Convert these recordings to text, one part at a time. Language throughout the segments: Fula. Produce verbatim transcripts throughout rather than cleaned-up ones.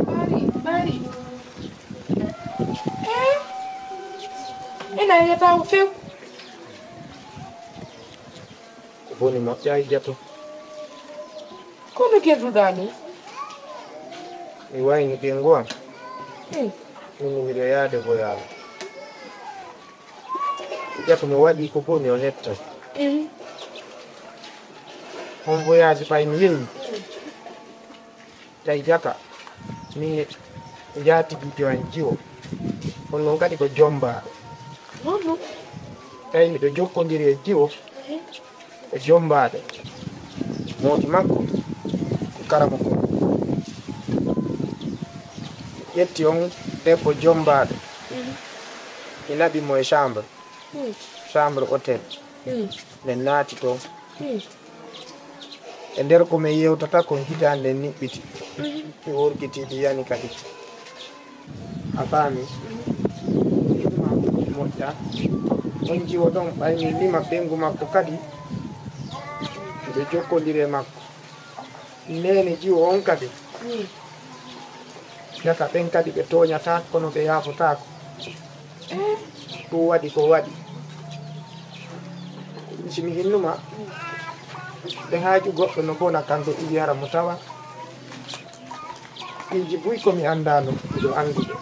Mari, Mari. Eh? Ina yata o few. Ko boni moƴƴa e jato. Kono gerduɗaa ɗum? Mi wayni ɓe ngowa. Eh. Min miɗo yaade voyage. Jato mo waɗi ko boni o hetto. Eh. On voyage ɓay mi yehi. Tawi jaka, min njaatigii to en jiwo. On noon kadi ko jombaaɗo. Noon noon. Tawi miɗo jokkondiri e jiwo, e jombaaɗo. Mooti makko, ko karamo ko. Ƴetti on debbo jombaaɗo. Mi naɓi mo e chambre. Hmm. Chambre hôtel. Hmm. Min naati toon. Hmm. E nder ko min yewtata kon hitaande niɓɓiti. Hmm. Mi workitii ɗi yani kadi. A faami? Hmm. Moƴƴa. On jiwo ɗon, ɓay min lima ɓeyngu makko kadi. Miɗo jokkondiri e makko. Neene jiwo on kadi. Hmm. Jaka ɓen kadi ɓe tooñataa, kono ɓe yaafotaako. Eh. Ɗum waɗi ko waɗi. Si mi hinnuma, ɓe haaju goɗɗo no bona, kanko ɓe yara mo tawa. Piiji buy ko mi anndaano, miɗo anndi ɓe.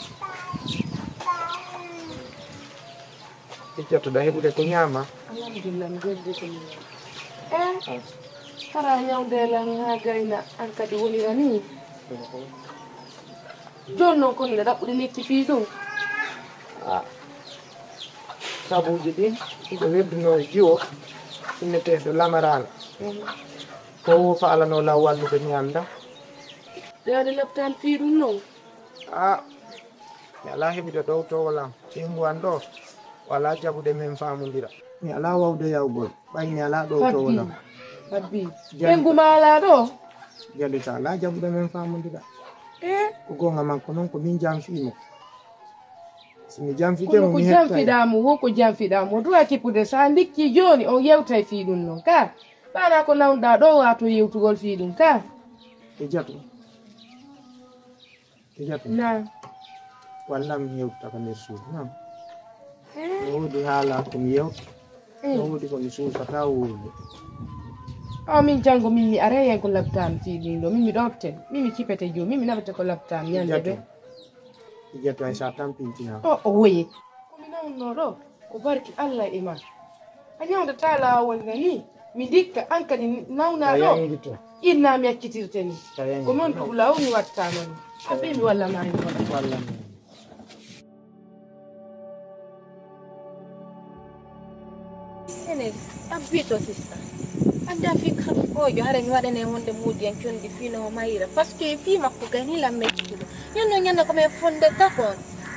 Iccatoɗa heɓude ko ñaama. Alhamdulillah, mi weldi ko mi ñaama. Eh, hara ñawde lan haa gayna, an kadi wonira ni. Jooni noon ko hino ɗaɓɓude lekki fii ɗum. Ah. Sabuuji ɗin, ko weddunoo e jiwo, inneteeɗo Lamarana. Ko o faalanoo lan wallude mi annda. Ɗewaade lopitaal fii ɗum noon? Ah, mi alaa heɓude ɗowtowol am. Ɓeyngu an ɗoo, o alaa jaɓude men faamondira. Mi alaa wawde yawgol, ɓay mi alaa ɗowtowol am. Habbi. Habbi. Ɓeyngu ma alaa ɗoo? Jalika alaa jaɓude men faamondira. Eh? Ko goonga makko noon, ko min janfii mo. Si mi janfike mo, mi heɓtay. Kono ko janfiɗaa mo, wo ko janfiɗaa mo. Duwa kippude, so a ndikkii jooni, on yewtay fii ɗum noon. Ka, ɓaanaa ko nawnuɗaa ɗoo, waato yewtugol fii ɗum. Ka. E jato. Tijata. Naam. Wallam mi yewtata ka nder suudu, naam. Eh. No woodi haala ko mi yewta. Eh. No woodi ko mi suusata wowlude. O min janngo min mi aray hen ko laptaan fii ɗum ɗo. Min mi ɗofte. Min mi cipete joom. Min mi naɓete ko laptaan ñande ɓe. Tijata ay sa tampintina. O, o woye. Ko mi nawno ɗo. Ko barki Allah e ma. A ñawdataa laawol nga ni, mi ndikka, an kadi nawnaa ɗo, a yangito. Inna mi accitirte ni. A yangito. Ko noon dugu law mi wattaano ni. Abbi mi walla maa mi walla. Walla mi. Ene, abbi to sista. Anndaa fii kam, ojo, hara mi waɗane wonde muudi en condi fii no mayra. Parce que fii makko gani lam meccuɗo. Ñande ñande ko men fonde takon.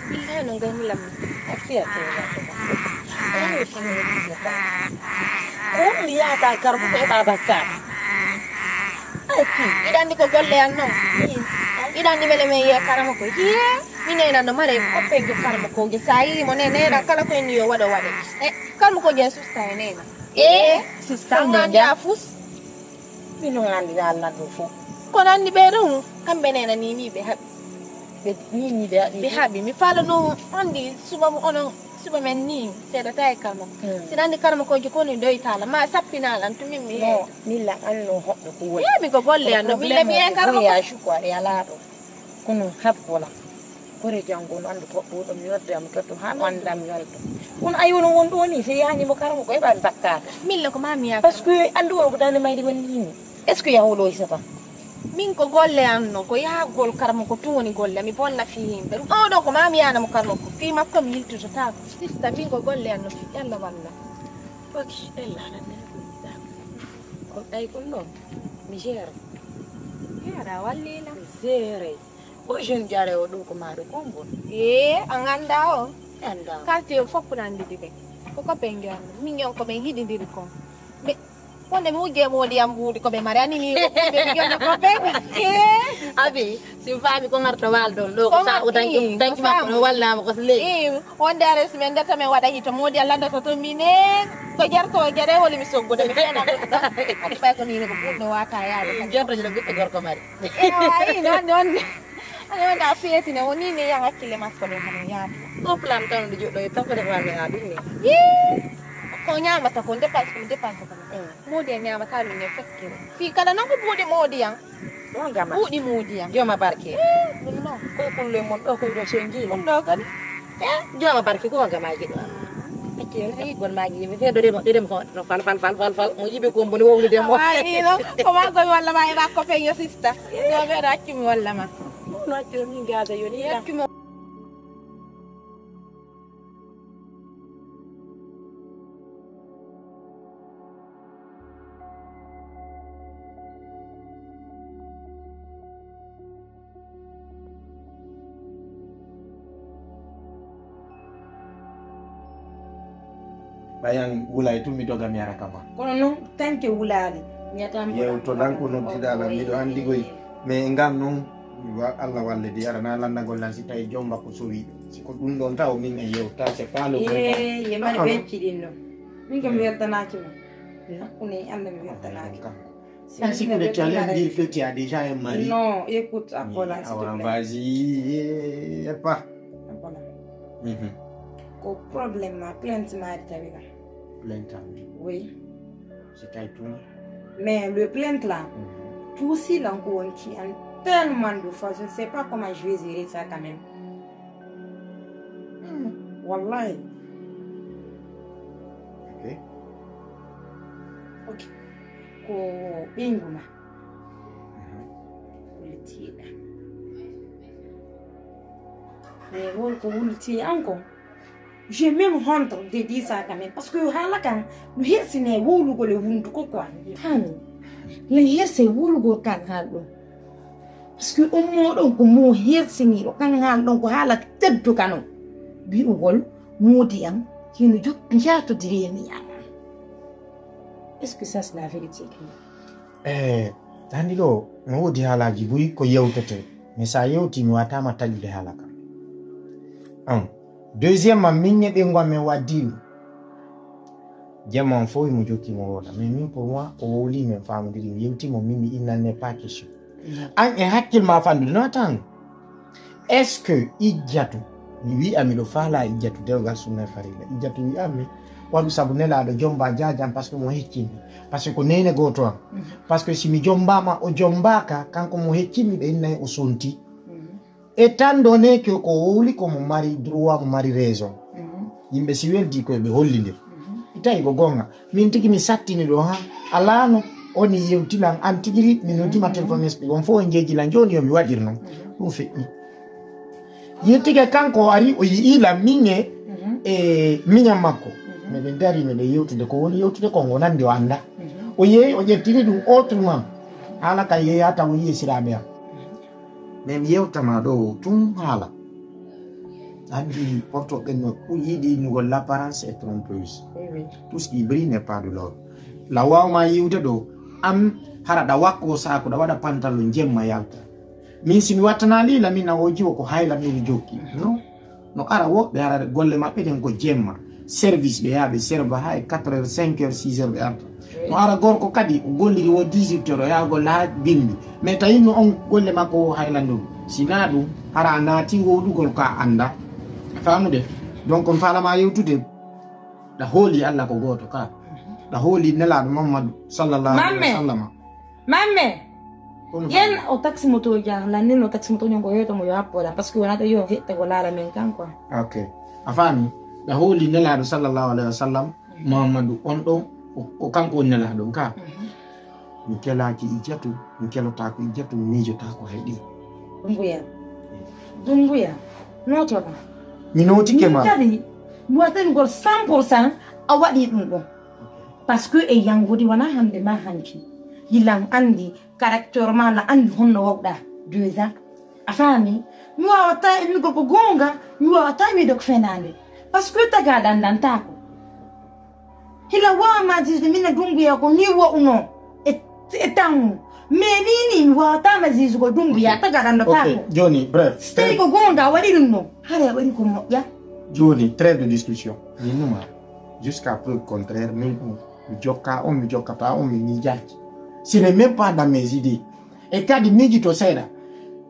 Billahi no gayni lammi. A fiya to la to. Ko mi yaata kar ko e baba kar. Ay ki, iɗa anndi ko golle an non. Iɗa anndi mele men ye karama ko. Ye, mi nena no mare ko pe jo karama ko. Je sayi mo ne nena kala ko en yo wado wade. E karama ko je susta e nena. E susta ngandi afus. Min no anndi Allah do fo. Ko nanni be don kambe nena ni ni be habi. Ɓe ni ni ɓe haɓi. Ɓe haɓi. Mi faalano anndi suba mo onon, suba men ni seeɗata e karma. Hmm. Si nanndi karma ko jikoni doytaala, ma sappinaala, to min mi no, heewi. Milla an no hoɗɗo ko woni. Heewi ko golle an no, milla mi e karma ko. Voyage quoi, e alaa ɗo. Kono habbola. Kore janngo no anndu toɗɗo ɗo mi nodda mi toɗɗo haa o annda mi yolto. Kono ayo no won ɗo ni, si yaani mo karma ko heɓa bakkaata. Milla ko ma mi yaaka. Parce que anndu won ko dande mayde woni ni. Est-ce que yahoo loisata? Min ko golle an no, ko yahagol karamo ko tun woni golle, mi bonna fii yimɓe. Ɗum ɗoo ɗoo ko maa mi yaana mo karamo ko fii makko mi yiltototako. Sista, min ko golle an no fii Yalla walla. Ok, Yalla aɗa nani ko yiɗɗa. Ko ɗay ɗum ɗoo, mi gère. Yara wallina. Gère. O jeune jare o ɗo ko maɗo konngol. Ee, a ganda o? Anda. Quartier o fof ko nandidi ɓe. Ko ko ɓe ngerno. Min yon ko ɓe yiɗidiri kon. Ɓe Wonde mi wujje moodi yam mbuuɗi ko ɓe mari, ani ni ko ɓe mi jonno ko ɓe. Abi, si mi faami ko ngarta walde on ɗo, ko sa o tanki, tanki makko no wallama ko so ley. Wonde are si men ndetta men waɗa hito moodi yam landoto to minen. Ko jarto gere woni mi soggude mi fena. Ko ɓay ko ni ko ɓurno wata yaade. Jarto jino ɓiɗɗo gorko mari. Ewa, i non non. Ani wonde a feetine woni ne yan hakkille makko ɗo hano yaade. Ko plan tan ɗo joɗɗo e tan ko defal mi ha ɗum ni. Ko ñamata ko dépense ko dépense ko. Moodi en ñamata min e fekkere. Fii kala non ko buuɗi moodi yan. Ɗon gama. Buuɗi moodi yan. Joma barke. Ɗum non. Koye kulle mon ɗo koye ɗo senji. Ɗum ɗo kadi. Joma barke ko gama giɗo. Acce tawi gon maji yimɓe fe ɗo demo ɗo demo ko no fal fal fal fal fal mo yiɓe ko mboni wowlude mo. Ay non ko ma goy walla ma e makko fe yo sista. So ɓeɗo accu mi walla ma. No accu min gaza yoni. Accu mi. Ɓayan wulay tun mi doga mi ara kama. Kono non tanke wulali. Yewto ɗan ko noddiɗa lan miɗo andi goy. Mais ngan non wa Allah wallidi ara na landagol lan si tawi jomba ko sowi. Si ko ɗum ɗon taw min e yewta c'est pas le problème. Ye mari becci ɗin non. Min kam weltanaki mo. Hakkunde e Allah mi weltanaki. Ainsi que le challenge dit que tu as déjà un mari. Non, écoute, Akola, s'il te plaît. Vas-y, eh, pas. Akola. Mhm. Ko problème ma plainte mari tawi la. Plainte am. Oui. C'est taille tout. Mais le plainte là, mhm, tout si là on qui a tellement de fois, je ne sais pas comment je vais gérer ça quand même. Hmm, wallahi. Okay. Okay. Ko ɓeyngu ma. Wulitiiɗa. Mais won ko wuliti an ko. J'ai même honte de dire ça quand même. Parce que haala kan no hersine wowlugol e hunduko quoi. Tani. No herse wowlugol kan haal ɗum. Parce que ummoɗon ko mo hersiniɗo kan haal ɗon ko haala tedduka non. Wi'ugol moodi am hino jokki jaatodiri e mi am. Est-ce que ça c'est la vérité? Eh, andi ɗo no wodi haalaji buy ko yewtete. Mais sa yewti mi watama taƴude haala kam. Un. Deuxièmement, min e ɓeyngu am min waddi ɗum. Jemma on fof himo jokki mo wooda. Mais min pour moi, o wowli min famodiri, mi yewti mo, min mi il n'en est pas question. An e hakkil ma fandude no tan. Est-ce que ijjatu mi wi'a miɗo faala ijjatu dewgal sunna e farilla ijjatu wi'ammi waɗu sabu nelaɗo jomba jajam parce que mo heccini parce que ko nene goto am parce que si mi jombama o jombaka kanko mo heccimmi ɓe innay o sonti étant donné que ko wowli ko mo mari droit mo mari raison yimɓe si weldi koye ɓe hollidir i tawi ko gonga min tigi mi sattini ɗo ha alano oni yewtilan an tigiri mi noddima téléphone explique on fof o jeejilan joni yomi waɗir noon ɗum feƴƴi yettike kanko o ari o yi'ilan min e e miñam makko miɗen dari miɗen yewtude ko woni yewtude ko ngo nandi o anda o yeeyi o ƴettini ɗum autrement haala kan yeeya taw o yi'i siraɓe am min mi yewtama ɗo tun haala andi porto ɓen no yiɗi innugol l'apparence est trompeuse tout ce qui brille n'est pas de l'or la wawma yiwde ɗo an hara ɗa wakko sako ɗa waɗa pantalon jemma yalta min simi wattana lila min a o jiwo ko hayla min jokki non no ara woɓɓe ara golle maɓɓe ɗen ko jemma service ɓe yaha ɓe serva ha e quatre heures cinq heures six heures ɓe arta no ara gorko kadi o golliri wo dix-huit heures o yaha golle ha bimbi mais tawi no on golle makko o hayla ndun sina ɗum hara a naati wowlugol ko a anda famude donc on falama yewtude ɗa hooli allah ko goto ka ɗa hooli nelaɗo mammadu sallallahu alaihi wa sallama Mamme! Yen o taxi moto ja lannin o taxi moto ñonko yoto mo yo appola parce que wonata yo hetta ko laala men kan quoi. Ok. A faami? Ɗa hooli nelaaɗo sallallahu alaihi wa sallam Muhammadu on ɗo ko kanko woni nelaaɗo ka. Mi kelaaki e jatu, mi kelotaako e jatu, mi miijotaako hay ɗi. Dumbuya. Dumbuya. Notoɗa. Mi nootike ma. Kadi mi waɗanugol cent pour cent a waɗi ɗum ɗo. Parce que e yangude wona hande ma hanki yilan andi caractère ma la andi honno wawɗa déjà a faami mi wawata innugol ko gonga mi wawata wiide ko fenande parce que taga dandantako Hila wa ma juge min na Dumbuya ko ni wo uno. E, e tangu. Mais ni ni mi wa ta ma juge ko Dumbuya ta garanda ta Ok, ko. Johnny, bref. Stay ko gonga wadi dum no. Hare wadi ko mo ya. Johnny, trêve de discussion. Ni numa. Jusqu'à preuve contraire, min on. Mi jokka on, mi jokkata on, mi miijaaki. Ce n'est même pas dans mes idées. E kadi miijito seeɗa.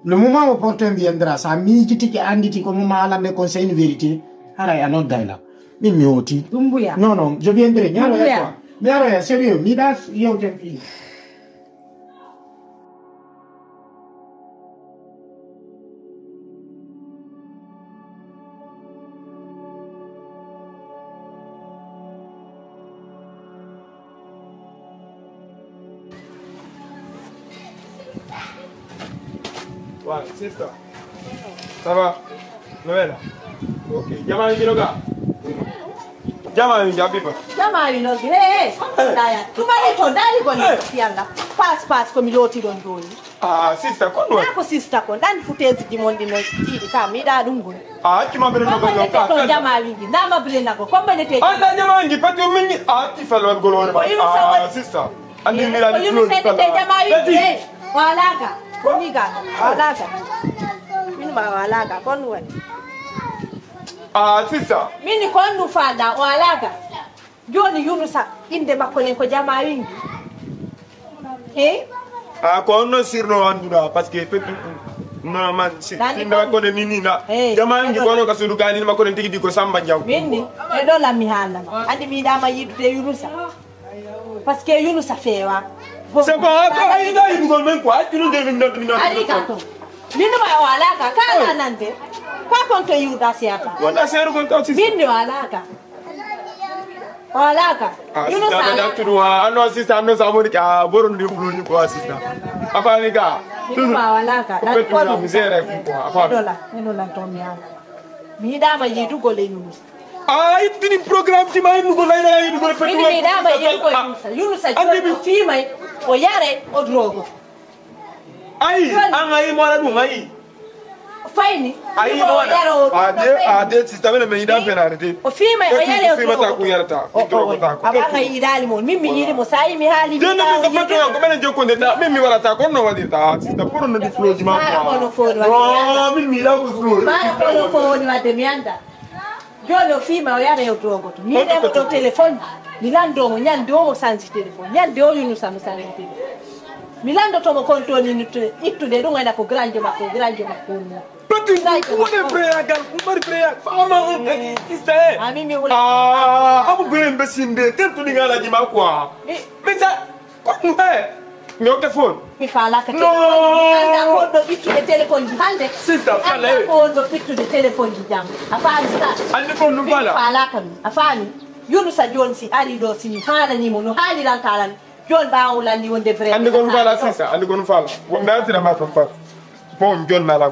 Le moment opportun viendra, sa miijitike annditi ko mum haalande kon c'est une vérité. Haray a nodday la. Min mi hooti. Dumbuya. Non, non, je viendrai. Mi aroya Dumbuya. Quoi. Mi aroya sérieux. Mi da yewten fii. Wa, sister. Ça va? Noela. Ok. Jama mi jino ga. Jama mi jabi ba. Jama mi no gire. Daya. Tuma ni to dali ko ni yalla. Pass pass ko mi loti don doni. Ah, sister, kon wa. Na ko sister ko dan futezi di mon di no di ka mi da dum gon. Ah, ki ma bere no ko Ko ka. to jama mi na ma bile na ko. Ko bele te. Ah, da jama ngi pati min. Ah, ki fa lo golo ba. Ko yunu sa Ah, wadi. Sister. Andi mi la Ko di yunu lo sa di te jama mi. Walaga. Ko ni ga. Walaga. Min ma walaga kon wani. Ah, sister. Min kon nu fada walaga. Joni Yunusa inde makko nen ko jama wingi. He? Ah, ko on non sirno anduna parce que pepi non man si Dani tinda ko- ko de nini na. Hey. Jama ngi ko no ka sudu kani ma ko den tigi di ko samba jaw. Minni e do lammi handa ma. Andi mi dama yidude Yunusa. Parce que Yunusa fewa. C'est pas ko ay da yi ko men quoi. Tu nous devines notre minute. Ali ka to. Minni ma wala ka ka nande. Ka konto yuda siata. Wala c'est ko to si. Minni wala ka. Wala ka. Yunusa. Ah, sister, tu vois. Ah non, sister, non, ça m'a dit que ah, bon, on dit plus quoi, sister. Enfin, les gars. Minni ma wala ka. Ko petu na misère ko. Enfin. Dola. Minni na to mi ala. Mi dama yidugol e Yunusa. Ah, ittini programme ti ma innu ko layla innu ko petu. Minni mi dama yidugol e Yunusa. Yunusa Andi mi. Joni o fimay o yare o drogo. Ay, an ay mo ala dum ay. Fayni. Ay O mo yare o ala. Ade, ade, sister, me me ida fena ade. O fimay o yare o Fima ta drogo. ku yarta. Ku drogo ta. Abanga yidali mo. Min mi yidi mo sayi mi hali. Jeno mi ko petu ko menen jokkonde ta. Min mi wala ta ko no wadi ta. Sister, pour no di flow di ma. Mara ko no fo wadi. Oh, min mi la ko flow. Mara ko no fo wadi wadde mi anda. Joni o fima o yare o drogo to. Mi demo to téléphone. Mi lando mo nyande o sansi téléphone. Nyande o Yunusa mo sansi téléphone. Mi lando to mo konto ni ittude dum ena ko grande makko grande makko. Petu, what a prayer, girl. What a prayer. Fama on sister. Ami mi wala. Ah, amu bere mbesinde. Tentu ni ngala di ma quoi. Mais ça, quoi nous eh. Mais on te phone. Mi fala ka No. Anda ko do bittude téléphone ji hande. Sister, fala, eh. Anda ko do bittude téléphone ji jam. A faami sa. Andi ko num fala. Fala kam. A faami. Yunusa Joni si ari do si mi haalani mo no haali lan talan. Joni ba o landi wonde vrai. Andi ko num fala sister, andi ko num fala. Wonda tira ma ko fa. Bon, Joni na la.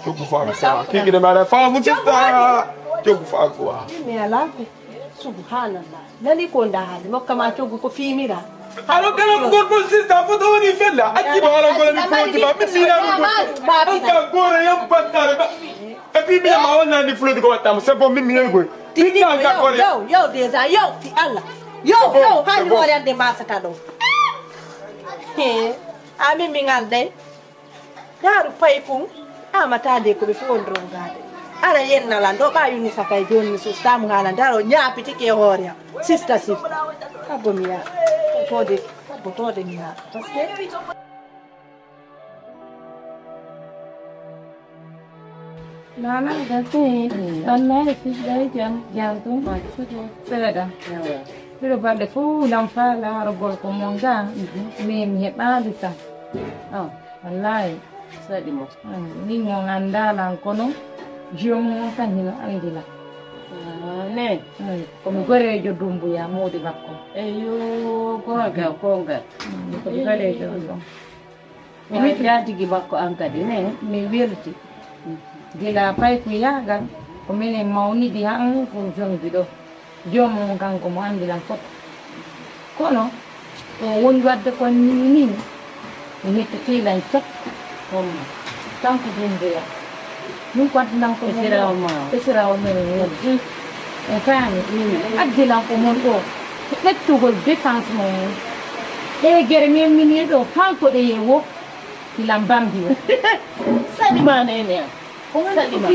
Jogu fa ko. Kiki de mara fa mu sister. Jogu fa ko. Mi ala ko. Subhanallah. Nani ko nda hali mo kama jogu ko fimira. Alo kala ko ko sister foto woni fella. Aki ba ala ko ni foto ba mi sina ko. Ka gore yam pantare ba. Et puis bien ma wona ni flow ko watam. C'est bon, mi mi ko. Tigi Tinna ka ko. Yo yo déjà yo fi Allah. Yo yo hali mo yande masata do. He. Ami mi ngal day. Daaru paykun amataade ko ɓe fof on rongaade. Ara yennala ndo ɓa Yunusa kay jooni mi sustaama haala ndaro ñaapitike e hoore am. Sista sista. Abbo mi yaa. Toode abbo toode mi yaa. Parce que Nana gasi wallahi fijɗa e jam jam tum seeɗa. Hiɗo balɗe fof nan faa laarogol ko mon ga. Min mi heɓaali tan. Wallahi. Saɗi mo. Min on anndaa lan kono joom on tan hino anndi lan. Ne. Komi goreejo Dumbuya moodi makko. Eyo goonga goonga. Komi goreejo on ɗon. Mi welti tigi makko an kadi ne. Mi welti. Gila paykuyaagal ko minen mawnidi han ko jonndi ɗo. Joomum kanko mo anndi lan fof. Kono ko woni waɗde kon ni min mi mettitii lan cek. Kanko Dumbuya. Min ko addi lan ko esirawo men woni. E faami addi lan ko mon ɗo. Ɓettugol défense mum. Ɗe gere men mini ɗo kanko ɗe yewo. Hilan bambi o. Saɗi ma nene am. Saɗi ma.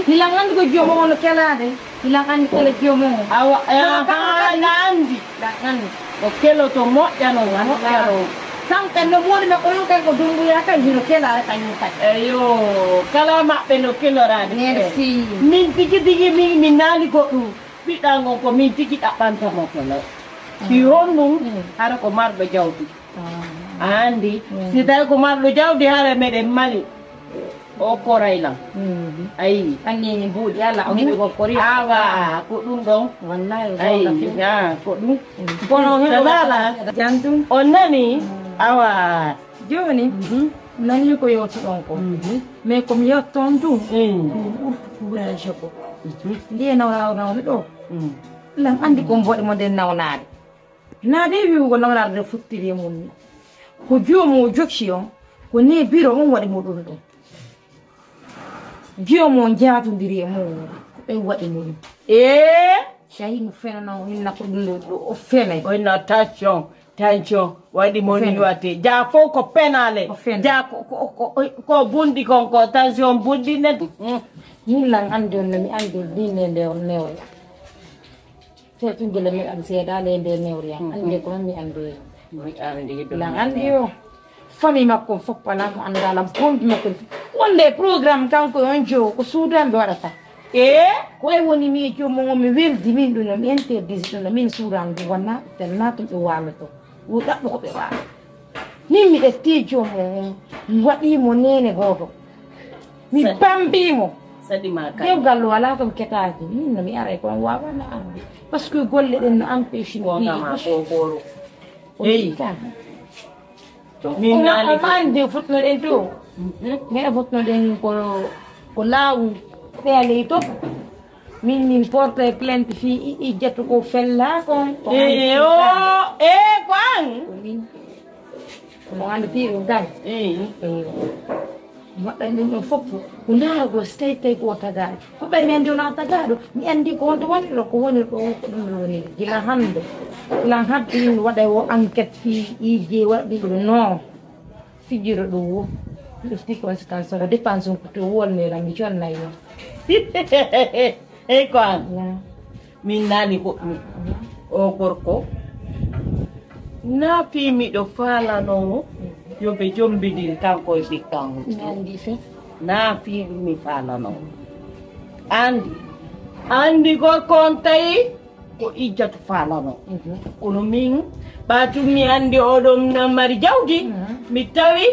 Hilan andi ko jomo on kelaade. Hilan andi kala jomo on. Awa, aha, na andi. Na andi. O keloto moƴƴano, moƴƴano. Kanko no moni me ko yon kanko dumbuya kan hino kelaade kan yon kan. Eyo, kala maɓɓe no keloraade. Merci. Min tigi tigi min, min naali goɗɗum. Ɓiɗɗa ngon ko min tigi ɗaɓɓanta mo kelo. Si honɗum, hara ko marɗo jawdi. A andi, si tawi ko marɗo jawdi, hara meɗen mali. O koray lan. Ayi. Anni ni buuɗi ala, o heɓi ko kori. Awa, ko ɗum ɗon. Wallahi, ayi, ko ɗum. Kono heɓo jantum. On nani? Awa. Joni, nani ko yewtuɗon ko. Mais ko mi yewton ɗum, ɗum ɓurtu courage ko. Ndiye nawrawno mi ɗo. Lan andi ko mboɗi mo nden nawnaade. Na de wi'ugo nawnaade nde futtiri e mum ni. Ko joomum o jokki on, ko ni biro on waɗi mo ɗum ɗum. Joomum o jaatondiri e mum, ko ɓen waɗi mo ɗum. Ee? Cayi mo fenano, o hinna ko ɗum ɗo, ɗo o fenay. O hinna tension, tension, waɗi mo ni wate. Jaa fof ko penale. O fena. Jaa ko, ko, ko, ko, ko bundi kon, ko tension bundi nen. Min lan andi on no mi andi on ɗin e nde on newre. Seetu gila mi am seedaale e nde newre am. Ande ko mi ande. Mi andi ɗum. Lan andi o. Famille makko fof alaa mo anndaa lan, pompi makko. Wonde programme kanko on jo ko suudanɓe waɗata. E? Ko e woni mi e joomum on mi weldi min ɗum no mi interdisi ɗum no min suudanɓe wonna tel natum ɓe waaloto. Wo ɗaɓɓo ko ɓe waalo. Min mi ƴetti joomum on, mi waɗi mo neene gooto. Mi bambi mo. Saɗi ma kay. Dewgal o alaa ko mi ketaaki. Min no mi aray ko mi waawano ande. Parce que golle ɗen no empêche mi. Wonga ma ko goro. Eyi. Min naali. Amma ande fotnoɗen to. Min fotnoɗen ko, ko laawol ɓeya ley to. Min, min porte plainte fii i, i jatu ko fella kon. Ko an. E, o, e, ko an. Ko min. Mo annditiiɗo gal. Eyi. Eyi. Mi waɗɗani ɗum ɗon fof ko ndaaragol so tawi tawi ko o tagaaɗo. Ko ɓay mi anndi wonaa tagaaɗo, mi anndi ko wonto woni ɗo, ko woni ɗo, ko ɗum ɗo woni. Gila hannde, gila hannde min waɗay o enquête fii I G waɗa ɗum ɗo non. Fijiro ɗo wo. Ɗo fii conséquence o dépense on ko to wolnira mi jonnay on. Eyi ko an. Min naali goɗɗum. O gorko. Naa fii miɗo faalano mo yo ɓe jombidiri kanko e ɓikkan. Mi anndi fe. Naa fii mi faalano mo. Anndi. Anndi gorko on tawi ko Ijjatu faalano. Kono min, ɓaatum mi anndi oɗon mari jawdi, mi tawi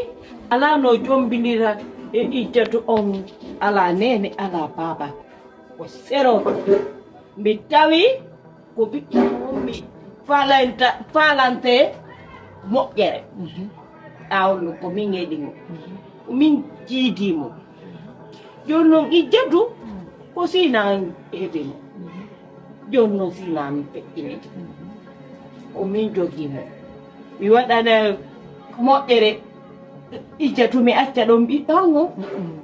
alaa no jombidira e Ijjatu on, alaa neene, alaa baaba. Ko sero. Mi tawi ko ɓiɗɗo on mi faalanta, faalante moƴƴere. Ɓaawo ɗum ko min heɗi mo. Ko min jiidi mo. Jooni noon Ijjatu ko Sina heɓi mo. Jooni noon Sina mi feƴƴini. Ko min jogii mo. Mi waɗana moƴƴere. Ijjatu mi acca ɗon ɓiɗɗo ngo.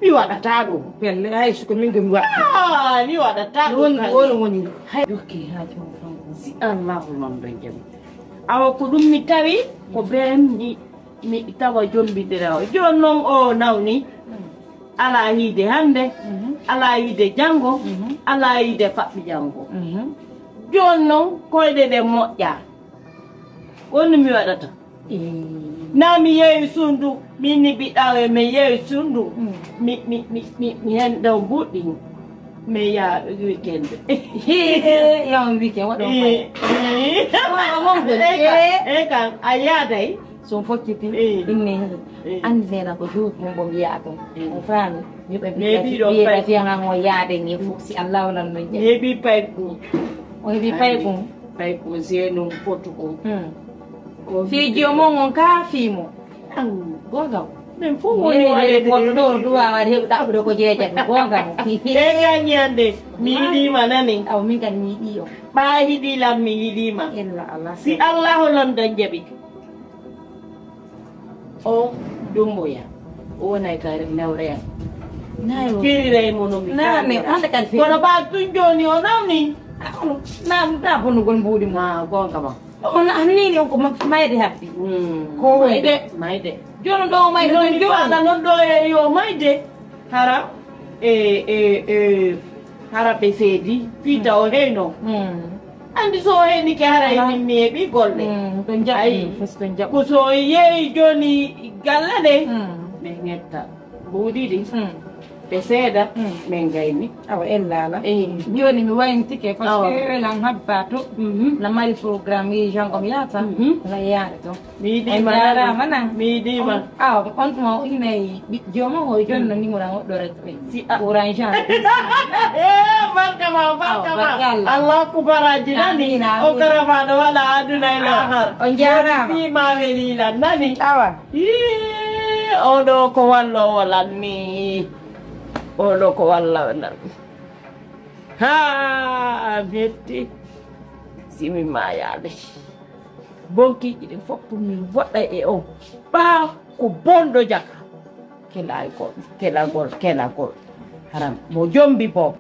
Mi waɗataa ɗum. Pelle, hay so ko min ko mi waɗata. Ah, mi waɗataa ɗum. Woni, woni, woni. Hay. Jokki haa jooni. Si Allahu non ɗon jam. Awa ko ɗum mi tawi, ko been mi, mi tawa jombidira o. Jooni noon o nawni. Alaa yiide hannde, alaa yiide janngo, alaa yiide faɓɓi janngo. Jooni noon koyɗe ɗen moƴƴaa. Ko ɗum mi waɗata. Naa mi yeewi suudu, min ni ɓiɗɗaawe, mi yeewi suudu. Mi, mi, mi, mi, mi hen ɗo buɗɗi. Mi yaa weekend. Yaa on weekend, waɗon fay. Waɗon wonde. Eyi kan, eyi kan, a yaaday. So fokkiti, inni hee. Anndi neena ko jour mum mbo mbiyaa ɗum. On faami? Yo ɓe mbiya fiyaŋan o yaade ni fof, si Allah walan no jeeya. Heɓi paykum. O heɓi paykum. Paykum, zeenum, fotu ko. Fii joomum on kaa fii mo. Goonga mo. Min fof woni waɗde. Goɗɗo ɗo ɗum waawaade heɓi ɗaɓɓude ko jeejat. Goonga mo. Eeyi, a ñande. Mi yiɗiima nani. Aw, min kadi mi yiɗii o. Ɓaa yiɗii lan, mi yiɗiima. Illa Allah. Si Allah holon dañ jaɓi. O Dumbuya. O wonay ka newre am. Nayo. Kiriray mo no mi. Na, ne, hande kan fi. Kono ɓaa tun jooni o nawni. Kono na na bonugol mbuuɗi mo. Ah, gonga ma. On anniini on ko ma- mayde habbi. Mm. Ko mayde. Mayde. Jono ɗo mayde non jono. Ala non ɗo e yo mayde. Hara e e e hara ɓe seedi piita o heyno. Mm. Andi so o heyni ke hara e min mi heɓi golle. Mm. Ɗo jaɓi fes ɗo jaɓi. Ko so yeeyi joni galle ɗe. Mm. Ɓe ngetta. Mbuuɗi ɗi. Mm. Ɓe seeda. Mm. Min gayni. Awa ella ala. Eh. Joni mi wayntike parce que lan habba to. Mhm. Na mari programme yi jango mi yata. Mhm. Na yaade to. Mi yiɗi ma. Jarama nan. Mi yiɗi ma. Awa on tuma o inay jooma o jonna ni mo ran o do rek. Si a orange. Eh, barka ma, barka ma. Awa, barka Allah. Allah kubaraji nani. Amin, amin. O karama do wala aduna ila akhir. On jarama. Fi ma welila nani. Awa. Ii, oɗo ko walla o lanni. Oɗo ko walla o lanni. Haa metti. Simi maayaade. Bonkiiji ɗin fof mi waɗa e o. Ɓaa ko bonɗo jaka. Kelagol, kelagol, kelagol. Haram mo jombi bob.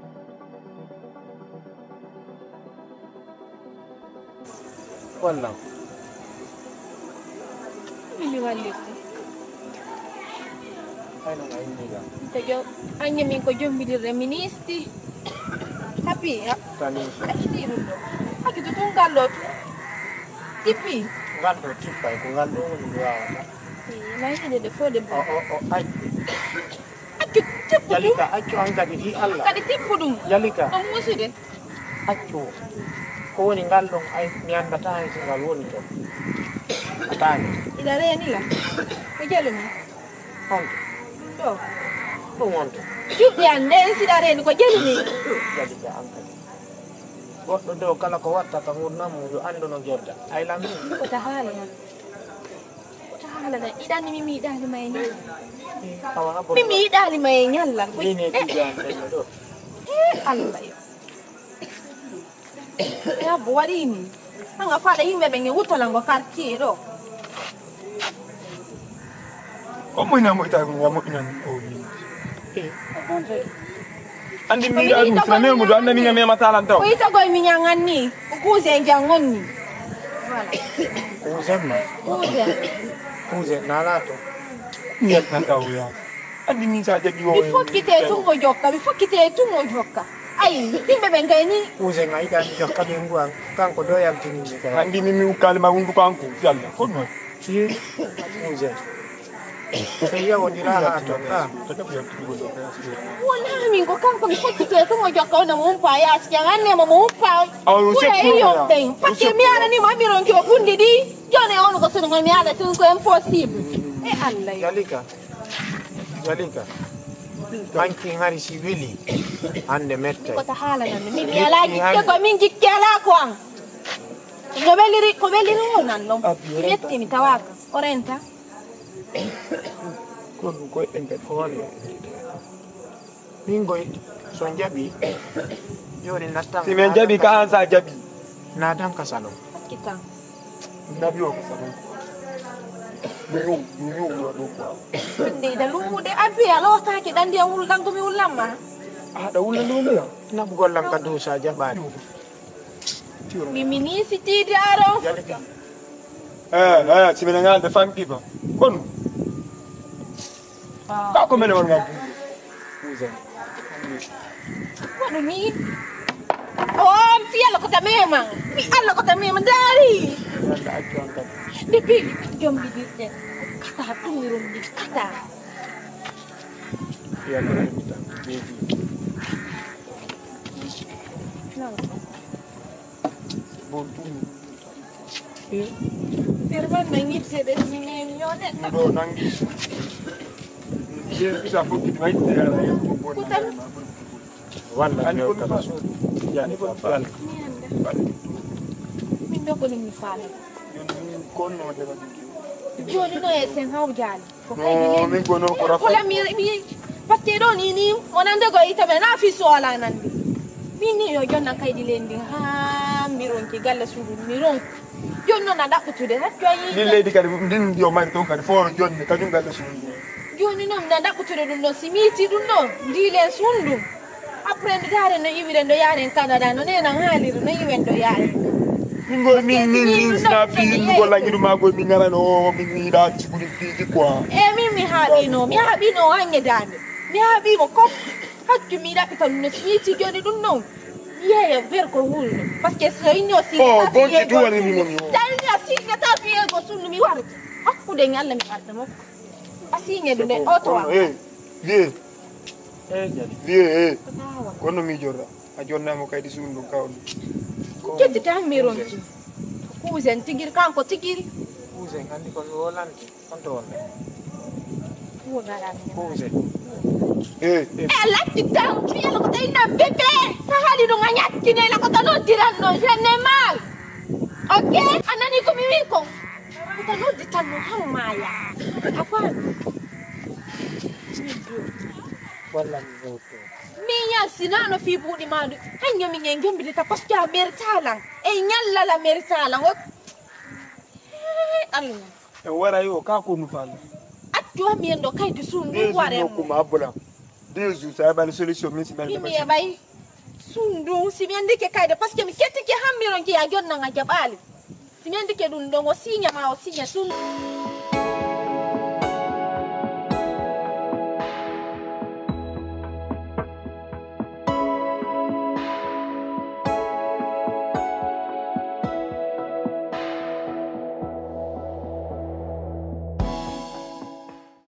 Wallam. Mimi wallirte. Hayno a inni ga. Te jo anya min ko jombidirre ministi. Happy. Tani. Happy ti ɗum ɗo. Happy to tun gallo tu. Tippi. Ngal ɗo tippay ko ngal ɗo woni mi wawata. Nayi de de fo de. O o o ay. Accu tippu ɗum. Jalika, accu an kadi fii Allah. Kadi tippu ɗum. Jalika. Ɗum musude. Accu. Ko woni ngal ɗon, ay, mi anndataa hay so ngal woni toon. A taani. Ina reeni la. Ko jalu mi. Honto? Ɗo. Ɗum honto? Juɗɗi an nden siɗa reeni ko jalu mi. Jalika an kadi. Goɗɗo ɗo kala ko watta ka ngurndan mum yo anndu no jorda. Ay lam mi. Ko ta haala non. Ko ta haala non. Iɗan mi mi yiɗaali ma e ñalla. Awa, ha mi mi yiɗaali ma e ñalla. Ni ne tigi an ɗen ɗo. Eh, Allah yo. Ya bo waɗi ni. Hanga faɗa yimɓe ɓe nge wuttolango quartier ɗo. Ko moyna moyta ko nga moƴƴinan o wi. Andi mi yiɗa ɗum sina memo do annani nga mema talan taw. Ko ita goy mi ñangan ni. Ko kuusen jangon ni. Voilà. Kuusen ma. Kuusen. Kuusen na lato. Ni yetta taw ya. Andi min sa jaɓi o. Mi fokkite tun o jokka, mi fokkite tun o jokka. Ay, yimɓe ɓen kay ni. Kuusen a yiɗani jokka ɓe nguwan. Kanko do yaltini mi kay. Andi min mi ukkali ma hunduko an ko fi Allah. Ko non. Si. Kuusen. So yawodira ha ton ɗa. Wona min ko kanko mi fokkite tun o jokka wona mo umpa yaasi jan anne mo mo umpa. Awa yo sekku. Iyo ɓen. Parce que mi anani mo amiron jo bundi ɗi. Joni on ko sono mi ala tun ko impossible. E Allah. Jalika. Jalika. Hanki ngari si weli. Hande metta. Ko ta haala nan. Mi mi ala jikke ko min jikke ala ko an. Ko weliri ko weliri wonanno. Si yetti mi tawaka. O renta. Ko ɗum koy en kadi ko walla. Min goy so jaɓi. Joni nattan. Si min jaɓi ka an sa jaɓi. Natan ka salon. Hakkitan. Nabi o ko salon. Mi yu mi yu wuro ɗo ko. Nde da lumu de abi a lotaki dan dia wul dan ko mi wulamma. A da wulla lumu ya. Nabu gollan ka dow sa jaɓani. Mi mi ni si tidi aro. Jalika. Eh eh si minen ngal de fanki ba. Kon. Ka ko mene won ngam. Waɗu mi. Oh, mi fi Allah ko ta mema. Mi Allah ko ta mema dari. Walla accu an kadi. Depuis jombi dirde. Kata ɗum rumdi kata. Fi Allah ko mi tan. Bebi. Non. Bon ɗum. Nder man nangitte ɗe sinen yo neɗɗo. Ɗo nangi. Ɓe isa fokkiti wayi ɗe ala yeeso ko boni. Kutan. Walla ani ko mi fasu. Yani ko fal. Mi anda. Min do ko mi fala. Joni min kon no de wadi. Joni no e sen haw jali. No min gono ko rafa. Kola mi mi parce que ɗo ni ni wonande go ita ɓe na fi so ala nande. Min ni yo jonna kaydi lendi ha mi ronki galle suudu mi ronki. Joni noon a ɗaɓɓutude tan joyi. Min leydi kadi ndin yo mari toon kadi fo jonne kañum galle suudu. Joni noon na ɗaɓɓutude ɗum ɗon si miiti ɗum ɗon ndiilen suudu. Après nde daaren no iwiren ɗo yaaren Canada no nenan haaliri no iwen ɗo yaaren. Min go min min min sina fi min go langidu ma go min ngara no min mi da cikuri fi ji quoi. E min mi haaɓino mi haaɓino hange dande mi haaɓimo ko hakku mi ɗaɓɓita ɗum no siñiti joni ɗum non. Mi yeeya ber ko hulno parce que so inno si. Oh bonti tu wani mi moni. Sa inno si ngata fiyego sunnu mi warata hakkude ngalla mi warata mo. A siñe ɗum e oto wa. Vieux. Vieux eh. Kono mi jorra. A jonnama kaydi suudu ndun kawɗi. Keddi tan mironki. Kuusen tigiri kanko tigiri. Kuusen andi ko mi wolante. Honto wonde? Kuusen. Eh. E latti tan fiyala ko tawi nan bebe. Sa hali ɗum a ñakkine la ko tano tiran non je ne mal. Ok. A nani ko mi wi ko. Ko tano di tan no haw maya. A faami. Walla mi hewto. Min yalsinano fii buuɗi maa ɗum. Hannyo min en gemmbidita parce que a mertalan. En ñallala mertalan. O Hey, Allah. E wara yo ka ko nu fanga. Attu mi en ɗo kaydi suun ɗum ware mo. Kuma abula. Deux jours sa bani solution min si bani. Mi e ɓay. Suun ɗum si mi andike kayde parce que mi kettike hammiron ki a jonnan a jaɓaali. Si mi andike ɗum ɗon o siña ma o siña suun.